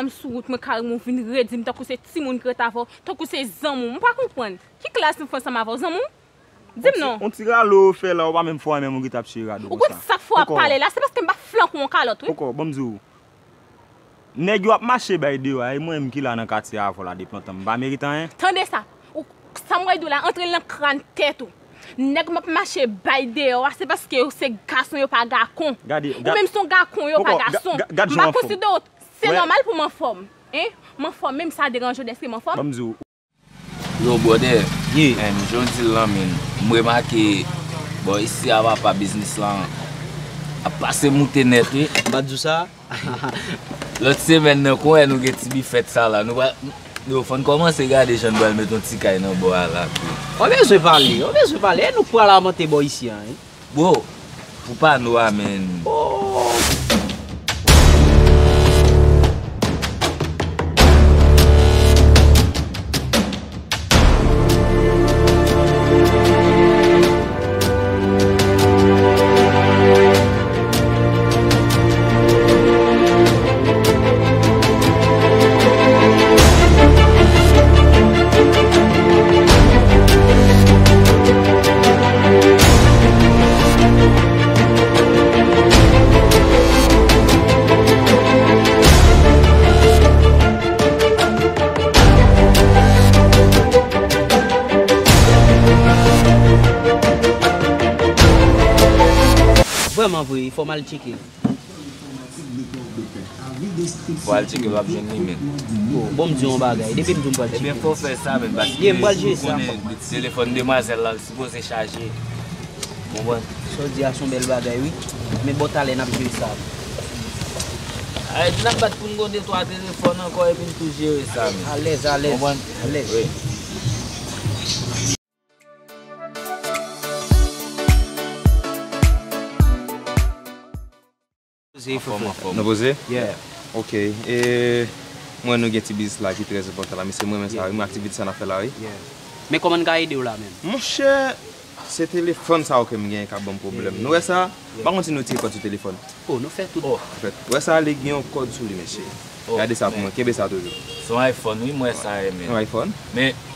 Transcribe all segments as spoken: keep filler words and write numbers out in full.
M sou wout mwen, kare m, ou vin redi m tankou se timoun ki ret avè w, tankou se zanmi w. M pa konprann. Ki klas m fè ansanm avè w, zanmi w? Di m non. On ti rale w fè la, ou pa menm fò menm ou ki t ap chire rado konsa. Ou konn sa k fè w ap pale la, se paske m pa flanke w yon kalòt, wi. Poko, ban m di w. Nèg yo ap mache bay deyò a, e mwen menm ki la nan katye a avè w la depi lontan, m pa merite anyen. Tande sa. Ou, sa m pral di w la, antre l nan kràn tèt ou. Nèg m ap mache bay deyò a, se paske yo se gason, yo pa gakon. Ou menm se yon gakon, yo pa gason. M pa konsidere w, se nòmal pou m anfòm. Hein? M anfòm, menm sa deranje w dèske m anfòm? Ban m di w. Yo, brother, yeah. Jan w di l lan, menn, m remake bò isi a papa biznis lan ap pase moute nèt, wi. M pa t di w sa? Lòt semèn nan, konwè nou gen ti bifèt sa la. Nou pral, yo, fò n kòmanse gade jan n pral met yon ti kay nan bò a la, tou. Ou bezwen pale, ou bezwen pale. E nou k pral amante bò isi a, hein? Bro, pou pa nou a, menn. Vrèman vre, fò m al tcheke. Fò al tcheke, w ap jwenn li menm. Bon, bon, m di yon bagay. Depi m di w m pral tcheke. Ebyen, fò w fè sa menm, paske ou konnen telefòn demwazèl la, l sipoze chaje. Konprann? Sa w di a se yon bèl bagay, wi. Men bon, talè n ap jere sa. Ay, n ap bat pou n gon de twa telefòn ankò, epi n tou jere sa menm. Alèz, alèz. Konprann? Alèz. Wi. Poze, anfòm, anfòm. Nou poze? Yeah. Ok. E, mwen, nou gen ti biznis la ki trè enpòtan la, mesye, mwen renmen sa, wi, mwen, aktivite sa n ap fè la, wi. Yeah. Men kòman n ka ede w la menm? Monchè, se telefòn sa yo ke m genyen k ap ban m pwoblèm. Nou wè sa? Yeah. M pa konn si nou tire kòd sou telefòn. Oh, nou fè tout. Ou wè sa, li gen yon kòd sou li, mesye. Gade sa pou mwen, kenbe sa toujou. Se yon iPhone, wi, m wè sa, men. Yon iPhone? Men.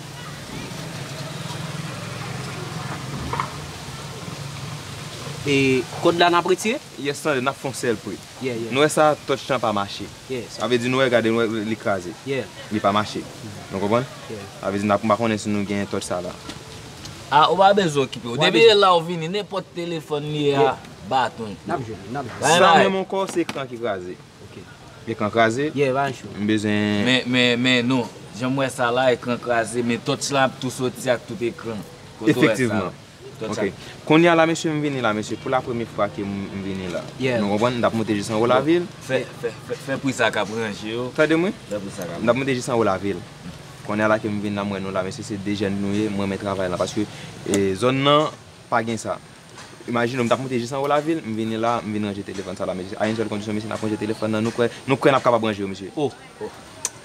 E kòd la n ap retire? Yes, tande, n ap fè yon sèl pri. Yeah, yeah. Nou wè sa, touch lan pa mache. Yeah, sa vle di nou wè, gade, nou wè, li kraze. Yeah. Li pa mache. Nou konprann? Yeah. Sa vle di n ap, m pa konnen si nou gen touch sa la. Ah, ou pa bezwen okipe w. Depi e la ou vini, nenpòt telefòn li ye a, baton. N ap jwenn, n ap jwenn. Sa menm ankò, se ekran ki kraze. Ok. Ekran kraze. Yeah, pa cho. M bezwen. Men, men, men non. Jan m wè sa la, ekran kraze, men touch la ap tou soti ak tout ekran. Kote w wè sa? Efektivman. Ok. Kounye a la, mesye, m vini la, mesye. Pou la premye fwa ke m, m vini la. Yeah. Nou konprann? M t ap monte jis anwo lavil. Fè, fè, fè, fè pri sa k ap ranje yo. Tande m, wi. Fè pri sa k ap. M t ap monte jis anwo lavil. Kounye a la ke m vin la, m wè nou la, mesye, se de jèn nou ye, m renmen travay lan. Paske, e, zòn nan, pa gen sa. Imajine w, m t ap monte jis anwo lavil, m vini la, m vin ranje telefòn sa la, mesye. A yon sèl kondisyon, mesye, n ap ranje telefòn nan, nou kwè, nou kwè n ap kapab ranje yo, mesye. Oh, oh.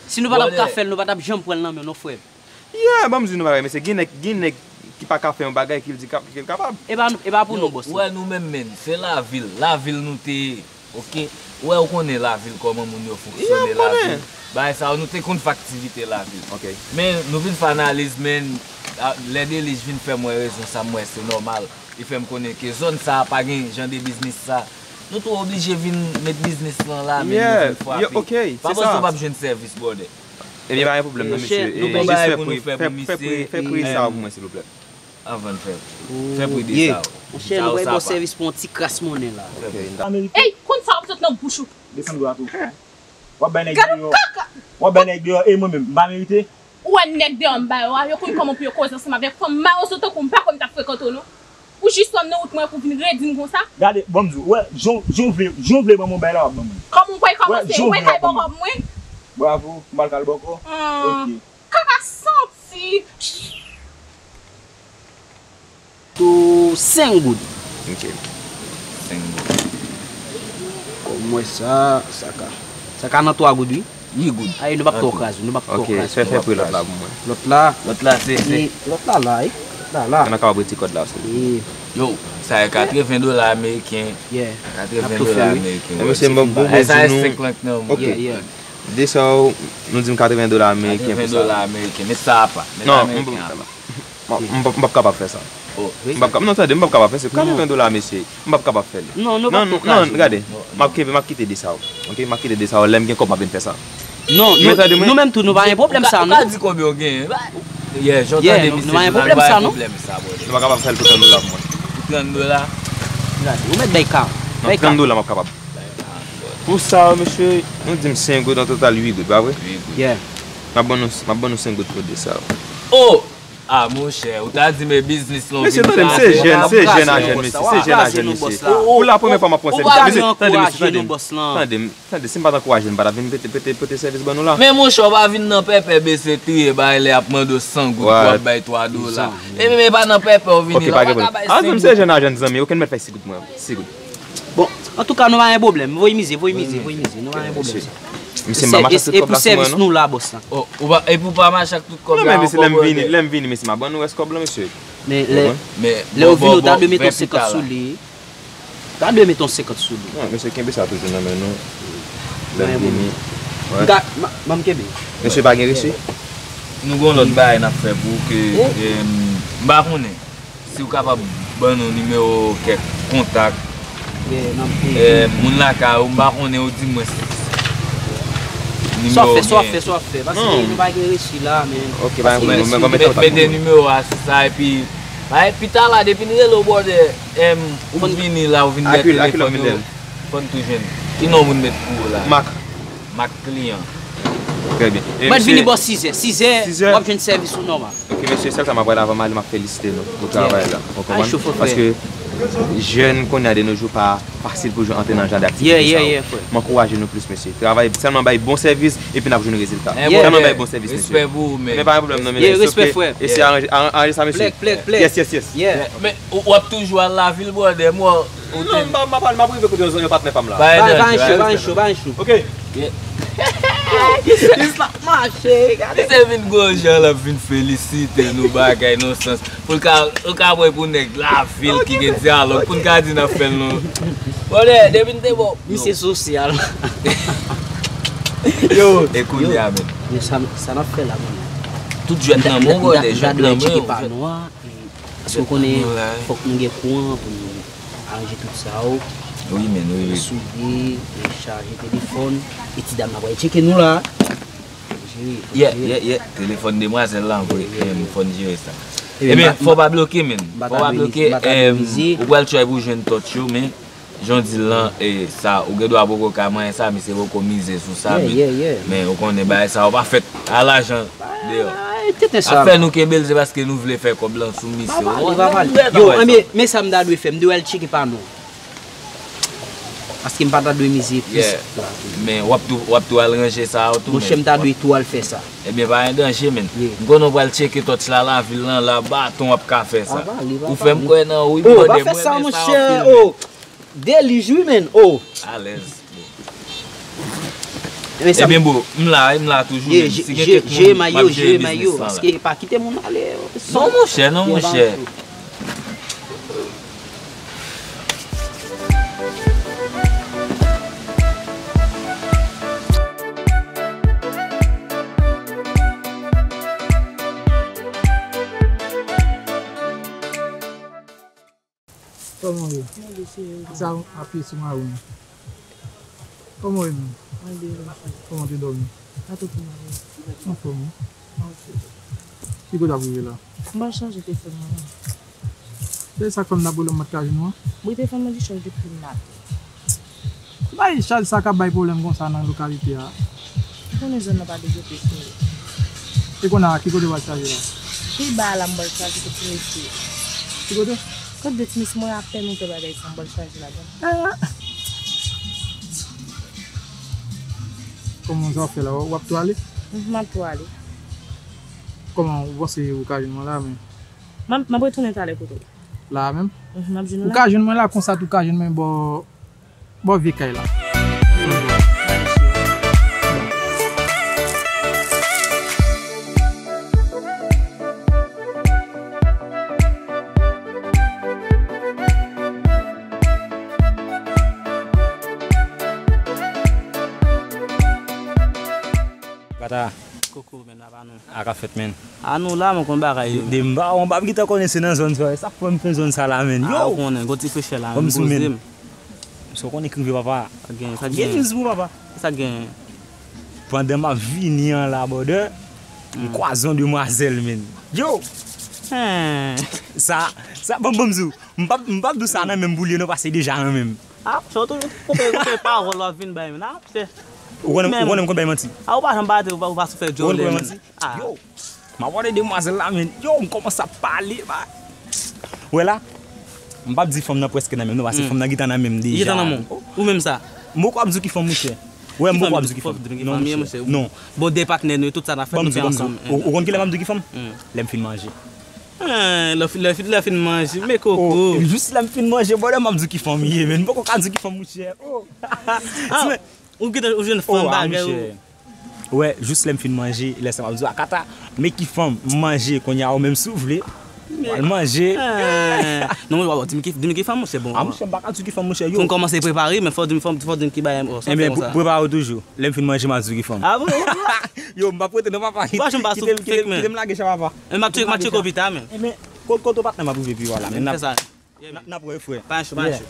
Si nou pa t ap ka fè l, nou pa t ap janm pran l nan men w non, frè m. Yeah, ban m di nou bagay, mesye, gen nèg, gen nèg ki pa ka fè yon bagay ki l di k ap, ke l kapab. E pa, e pa pou nou, bòs. Ou wè nou menm, menn, se lavil, lavil nou te ye. Ok. Ou wè, ou konnen lavil, kòman moun yo fonksyone lavil. Bagay sa yo, nou te konn fè aktivite lavil. Ok. Men, nou vin fè analiz, men, a, lè Delij vin fè m wè rezon sa, m wè se nòmal. Li fè m konnen ke zòn sa a pa gen jan de biznis sa. Nou tou oblije vin met biznis lan la, men nou vin frape. Ok, pa panse w p ap jwenn sèvis, brother. Ebyen, pa gen pwoblèm, non, mesye. Nou gon bagay pou nou fè pou misye. Fè pri sa pou mwen, silvouplè. Anvan n fè, fè pri de sa yo. Monchè, nou pral ba w sèvis pou yon ti kras monnen la. Ey, konn sa w ap sot nan bouch ou. Desann dwat ou. W ap bay nèg deyò. W ap bay nèg deyò, e mwen menm, m pa merite? Ou wè nèg deyò m ba yo a, yo konn kòman pou yo koze ansanm avèk fanm mawozo tankou w, m pa kwè m t ap frekante w non. Ou jis wè m nan wout mwen pou w vin redi m konsa. Gade, ban m di w, ou wè, jan w, jan w vle, jan w vle ban m yon bagay la, w ap ban mwen. Kòman w kwè kòmanse? Ou wè kay bò kòb mwen? Bravo, m pral kal bòkò. Ok. Kaka santi. Tou senk goud. Ok. Senk goud. Kòm mwen sa, sa ka, sa ka nan twa goud, wi. Uit goud. Ay, nou p ap twò kraze, nou p ap twò kraze. Ok, fè, fè pri lòt la pou mwen. Lòt la. Lòt la, se, se. Lòt la, la, wi. Lòt la, la. N a kapab retire kòd la, se. Yo, sa e katreven dola ameriken. Yeah. Katreven dola ameriken. Mesye, m bon, bon, sa e senk lank nan mwen. Ok. Yeah, yeah. De sa, nou di m katreven dola ameriken pou sa. Katreven dola ameriken, men sa apa? Men non, ameriken apa? M p ap kapab fè sa. M p ap kapab, non, tande, m p ap kapab fè sa. Katreven dola, mesye, m p ap kapab fè li. Non, non, non, gade, m ap kenbe, m ap kite de sa. Ok, m ap kite de sa, lè m gen kòb, m ap vin fè sa. Non, nou menm tou, nou pa gen pwoblèm sa, non. Ou ka di konbyen w genyen? Yeah, jan w tande misye di la, nou pa gen pwoblèm sa, brother. Nou pa kapab fè l pou trant dola pou mwen. Pou trant dola? Gade, ou mèt bay ka. Non, trant dola, m ap kapab. Pou sa, mesye, nou di m senk goud, an total uit goud, pa vre? Uit goud. Yeah. M ap ban nou, m ap ban nou senk goud pou de sa. Oh! Ah, monchè, ou ta di men biznis lan vin kraze. Mesye, tande m, se jèn, se jèn a jèn, mesye, se jèn a jèn, mesye. Pou la premyè fwa m ap pran sèvis. Mesye, tande, mesye, tande m. Tande m, tande, si m pa t ankouraje l, m pa t ap vin pote, pote, pote sèvis ban nou la. Men monchè, w pa vin nan pèpè bese triye bagay lè y ap mande w san goud pou w ap bay twa dola. E men, men pa nan pèpè w vini la, w pa ka bay senk goud. Ah, se jèn a jèn, zanmi, ok, n mèt fè sis goud mwen, sis goud. Bon, antouka, nou pa gen pwoblèm. Voye mize, voye mize, voye mize. Nou pa gen pwoblèm sa. Misye, m pa mache ak tout kòb la sou mwen, non. E pou sèvis nou la, bòs la. Oh, ou pa, e pou pa mache ak tout kòb la ankò, brother. Non, men mesye, lè m vini, lè m vini, mesye, m a ban nou rès kòb lan, mesye. Men lè, lè w vini, w ta dwe mete yon senkant sou li. W ta dwe mete yon senkant sou li. Non, mesye, kenbe sa toujou nan men nou. Lè m vini. M ka, m, m kenbe. Mesye, pa gen resi? Nou gon lòt bagay n ap fè pou ou ke, em, m pa konnen. Si w kapab ban nou nimewo kèk kontak, eh, moun lakay ou, m pa konnen, ou di mwen nimewo w genyen. Sa w ap fè, sa w ap fè, sa w ap fè. Paske nou pa gen resi la, men. Ok, pa gen pwoblèm, mwen, mwen, mete nimewo a sou sa, epi, pita la, depi n rele w, brother, em, ou vini la, ou vin mèt telefòn yo, fò n tou jwenn. Ki non moun met pou ou la? Mak. Mak kliyan. Trè byen. Mwen vini bò sizè. Sizè, w ap jwenn sèvis ou nòmal. Ok, mesye, sèl sa m ap wè avan m ale, m ap felisite nou pou travay la. Ou konprann? Paske jèn kounye a de nos jours pa fasil pou yo antre nan jan de aktivite sa yo. M ankouraje nou plis, mesye. Travay, sèlman bay bon sèvis, epi n ap jwenn rezilta. Sèlman bay bon sèvis, mesye. Respè pou ou, men. Men pa gen pwoblèm, non, mesye. Eseye aranje, aranje sa, mesye. Yes, yes, yes. Men w ap toujou al lavil, brother, mwen. Non, m pa, m pa, m ap rive kote yon patnè pa m la. Pa gen cho, pa gen cho, pa gen cho. Ok. Misye ap mache, gade. Misye vin gwo jan l ap vin felisite nou bagay nan sans. Pou l ka, pou l ka pran pou nèg lavil ki gen dyalòg, pou n ka di n ap fè l non. Brother, depi n te bon. Misye sosyal. Yo, e kounye a menm. Men sa, sa n ap fè la, kounye a? Tout jwèt nan men w, brother, jwèt nan men w. Paske w konnen, fòk nou gen kouran pou nou aranje tout sa yo. Wi, men, wi, wi. Soude, e chaje telefòn, e ti dam nan pral tcheke nou la. Yeah, yeah, yeah. Telefòn demwazèl la, vre. Fò n jere sa. Ebyen, fò w pa bloke, men. Fò w pa bloke, ou pral try pou jwenn touch yo, men. Jan w di l lan, e, sa, ou gen dwa poko ka manyen sa, misye poko mize sou sa, men, men ou konnen bagay sa yo pa fèt a lajan deyò. Afè nou kenbe l, se paske nou vle fè kòb lan sou misye. Yo, men sa m ta dwe fè, m dwe al tcheke pa nou. Paske m pa ta dwe mize plis. Men w ap tou, w ap tou al ranje sa yo tou, men. Monchè, m ta dwe tou al fè sa. Ebyen, pa gen danje, men. M konnen w pral tcheke touch la, lavil lan, la baton w ap ka fè sa. Ou fè m kwè nan ou, wi, brother, mwen renmen sa anpil, men. Delij wi, menn. Oh. Alèz. Ebyen, bro, m la, m la toujou, menn. Si gen kèk moun, m ap jere biznis lan la. Paske pa kite moun ale. Non, monchè, non, monchè. Kòman w ye? Mwen byen, cheri, ou menm? Sa ap ye sou mari w. Kòman w ye menm? Mwen byen, cheri. Kòman w te dòmi? Mwen tou pi mal, wi. Anfòm, wi. Ok. Ki kote w ap rive la? M pral chanje telefòn mwen la. Se sa k fè m t ap rele w, m pa t ka jwenn ou an? Wi, telefòn mwen dichaj depi maten. Bay chaj sa k ap bay pwoblèm konsa nan lokalite a. Ou konnen zòn nan pa devlope, cheri. E kounye a, ki kote w al chaje la? Pi ba la, m pral chaje kot ti mesye. Ki kote? Kot de ti mesye, mwen apèn ou fè bagay sa, m pral chaje ladan. Ah! Kòman sa w fè la? W ap tou ale? Mhm, m ap tou ale. Kòman ou panse ou ka jwenn mwen la menm? M ap, m ap retounen talè kote w. La menm? Mhm, m ap jwenn ou la. Ou ka jwenn mwen la, konsa tou ka jwenn mwen bò Bò vye kay la. Sa. Koko, men, apa nou? A ka fèt, men. A nou la, men, konn bagay yo. De m pa, m pa gentan konnen se nan zòn sa. Sa fè m fè zòn sa la, men. Yo! A, ou konnen, gon ti frechè la, men, poze m. Sa w konnen k rive, papa. Sa gen, sa gen. Gen news pou papa. Sa gen. Pandan m ap vini an la, brother, m kwaze yon demwazèl, men. Yo! Hen. Sa, sa, bon, bon, m di w, m p ap, m p ap di w sa nan men m pou li, non, paske deja nan men m. A, se w toujou konpè, konpè pawòl w ap vin bay, men. A, se Ou konnen, ou konnen m konn bay manti. A, ou pa janm bate, ou pa, ou pa sou fè djòlè, men. Ou konnen m konn bay manti? A. Yo, m ap pale demwazèl la, men. Yo, m kòmanse ap pale, ba. Ou wè la? M p ap di fanm nan prèske nan men m, non, paske fanm nan gentan nan men m deja. Gentan nan men w. Ou menm sa. M poko ap di w ki fanm, monchè. Wè, m poko ap di w ki fanm. Non, monchè. Non. Bon, de patnè nou, tout sa n ap fè, nou fè ansanm. Ou, ou konn kilè m ap di w ki fanm? Lè m fin manje. Hen, lè w fin, lè w fin, lè w fin manje, men koko. Oh, jis lè m fin manje, brother, m ap di w ki fanm li ye, men. M poko ka di w ki fanm, monchè. Oh. A, ou gentan, ou jwenn fanm bagay ou. Wè, jis lè m fin manje, lè sa m ap di w, akata, men ki fanm, m manje, kounye a ou menm si w vle, w al manje. Hen. Non, men w ap di m ki, di m ki fanm, monchè, bon. A, monchè, m pa ka di w ki fanm, monchè, yo. Fò n kòmanse prepare, men fò w di m, fò, fò w di m ki bagay, oh, sa fè konsa. Enben, prepare w toujou. Lè m fin manje, m a di w ki fanm. A bon? Yo, m p ap rete non, papa. Kite m, kite m, kite m lage chan, papa. E m ap tcheke, m ap tcheke w pita, men. Enben, kote, kote patnè m ap rive pi wè la, men. N ap, n ap wè, frè. Pa cho, pa cho.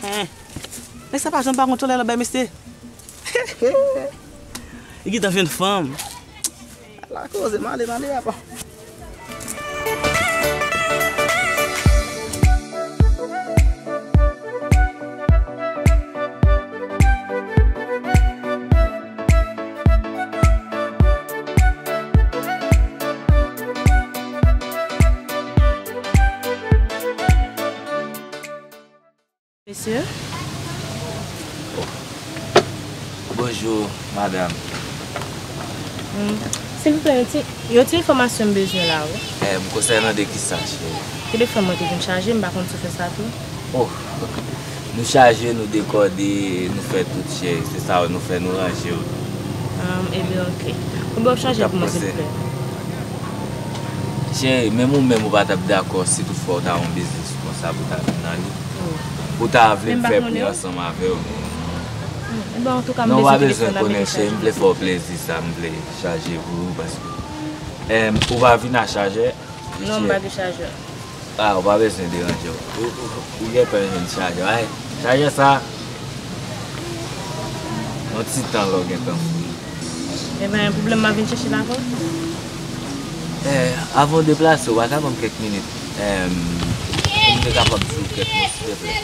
Hen. Men sa pa janm pa kontwole lòt bay mesye. Li gentan jwenn fanm. Ala koze, m ale, m ale, papa. Mesye? Bonjou, madanm. Hmm, silvouplè, yon ti, yon ti enfòmasyon m bezwen la, wi. Em, konsènan de kisa, cheri? Telefòn mwen te vin chaje, m pa konn si w fè sa tou. Oh, nou chaje, nou dekòde, nou fè tout, cheri. Se sa nou fè, nou ranje w. Ah, ebyen, oke. Konbyen w ap chaje pou mwen, silvouplè? Cheri, menm ou menm ou pa t ap dakò si toutfwa w ta yon biznis konsa pou w ta vin nan li. Ou ta vle m fè pri ansanm avè w. Non, ou pa bezwen konnen, cheri, m vle fè w plezi, sa m vle chaje pou ou, paske, em, ou pa vin a chajè. Non, m pa gen chajè. Ah, ou pa bezwen deranje w. Ou, ou, ou gentan jwenn chajè. Ay, chajè sa, yon ti tan lè w gentan fou. Ebyen, pwoblèm m ap vin chèche l avè w. Eh, avan w deplase, ou pa ka ban m kèk minit? Em, m te kapab di w kèk mo, silteplè?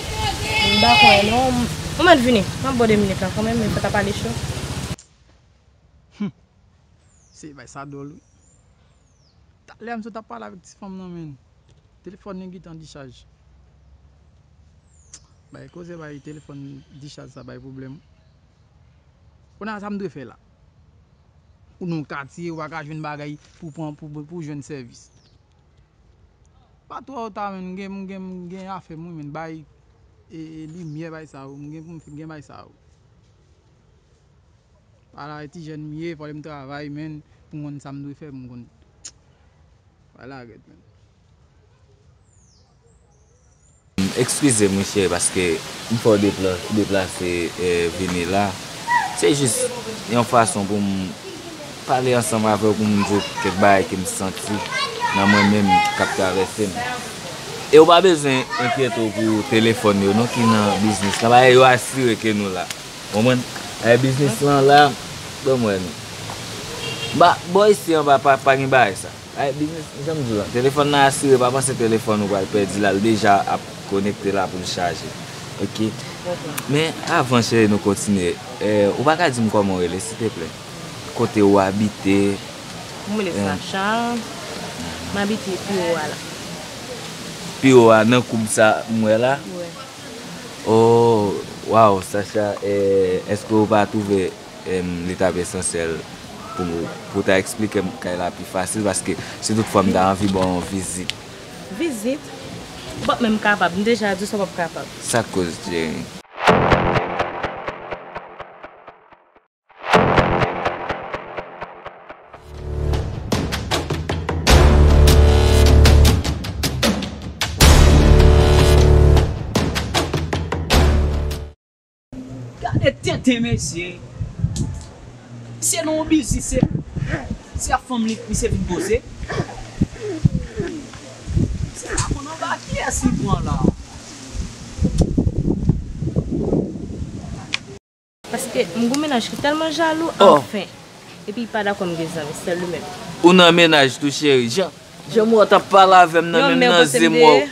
M pa kwè, non. Ou mèt vini. M ap ba w de minit la kanmenm, men fè ta pale cho. Humm. Se bay sa dwòl, wi. Talè a m sot ap pale avèk ti fanm nan, men telefòn li gentan dichaj. Bay koze, bay telefòn dichaj sa bay pwoblèm. Kounye a sa m dwe fè la? Ou nan katye, ou pa ka jwenn bagay pou pran, pou, pou jwenn sèvis. Pa twò ta, men m gen, m gen, m gen afè m, wi, men bay, e, e, limyè bay sa yo, m gen pou m gen bay sa yo. Ala e ti jèn m ye, fò m travay, men pou m konn sa m dwe fè, pou m konn. Ala rèd, men. Eskize m, wi, cheri, paske m fè w depla-, deplase, eh, vini la. Se jis yon fason pou m pale ansanm avè w, pou m di w kèk bagay ke m santi nan mwen menm k ap travèse m. E w pa bezwen enkyete w pou telefòn yo, non, ki nan biznis la. Bagay yo asire ke nou la. Konprann? E biznis lan la, ban m wè non. Ba, bò isi anba pa, pa gen bagay sa. E biznis, jan m di w la, telefòn nan asire, pa panse telefòn ou pral pèdi la, l deja ap konekte la pou l chaje. Oke? Men, avan, cheri, nou kontinye, eh, ou pa ka di m kòman w rele, silteplè? Kote w abite? Mwen rele Sacha. M abite pi wo a la. Pi wo a, nan koub sa m wè la? Wi. Oh, waw, Sacha, eh, èske w pa twouve, em, li t ap esansyèl pou, pou w ta eksplike m kay la pi fasil, paske si toutfwa m ta anvi ba w yon vizit? Vizit? Ou p ap menm kapab, m deja di w sa w p ap kapab. Sa k koz, cheri? Gade tenten, mesye. Misye nan yon biznis, se, se ak fanm li misye vin poze. Se pa konn anba kiyès li pran la. Paske m gon mennaj ki tèlman jalou, anfen. Epi li pa dakò m gen zanmi, sèl li menm. Ou nan mennaj tou, cheri. Jan, jan m wè w t ap pale avè m nan, menm nan zye m wè w.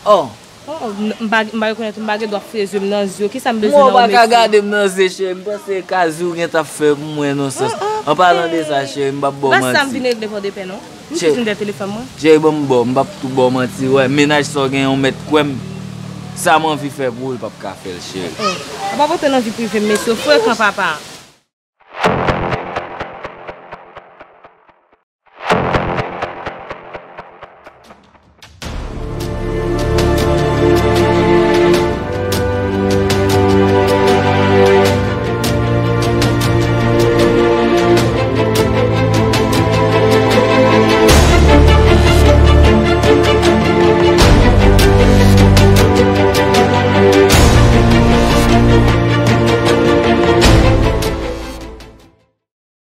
Oh. Oh, m pa, m pa rekonèt ou, m pa gen dwa fouye zye m nan zye w. Kisa m bezwen nan ou, mesye? Mwen, ou pa ka gade m nan zye, cheri. M panse kazi ou gen t ap fè pou mwen nan sans. An palan de sa, cheri, m p ap ba w manti. Ras sa m vin regle Pòdepè, non. M vin dèyè telefòn mwen. Cheri, ban m ba w, m p ap tou ba w manti. Wè, mennaj sa w gen, yon mèt kwè m. Sa m anvi fè pou ou, l p ap ka fè l, cheri. Oh. Apa pote nan vi prive m, mesye, ou frekan, papa.